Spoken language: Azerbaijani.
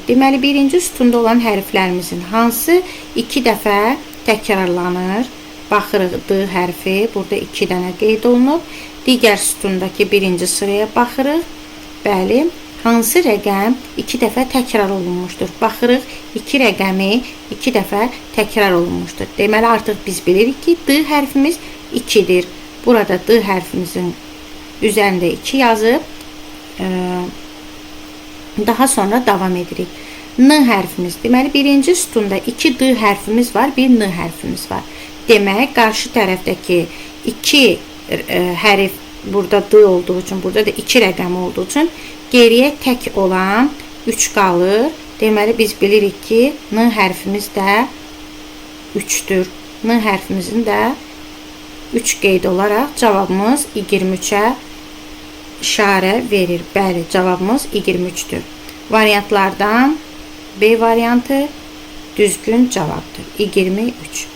Deməli, birinci sütunda olan hərflərimizin hansı 2 dəfə təkrarlanır? Baxırıq, D hərfi burada 2 dənə qeyd olunub. Digər sütundakı birinci sıraya baxırıq. Bəli, hansı rəqəm 2 dəfə təkrar olunmuşdur? Baxırıq, 2 rəqəmi 2 dəfə təkrar olunmuşdur. Deməli, artıq biz bilirik ki, D hərfimiz 2-dir. Burada D hərfimizin üzərində 2 yazıb, daha sonra davam edirik. N hərfimiz. Deməli, birinci sütunda 2 D hərfimiz var, bir N hərfimiz var. Demək, qarşı tərəfdəki 2 hərf burada D olduğu üçün, burada da 2 rəqəm olduğu üçün geriyə tək olan 3 qalır. Deməli, biz bilirik ki, N hərfimiz də 3-dür. N hərfimizin də 3 qeyd olaraq cavabımız 23-ə işarə verir. Bəli, cavabımız 23-dür. Variantlardan B variantı düzgün cavabdır. 23.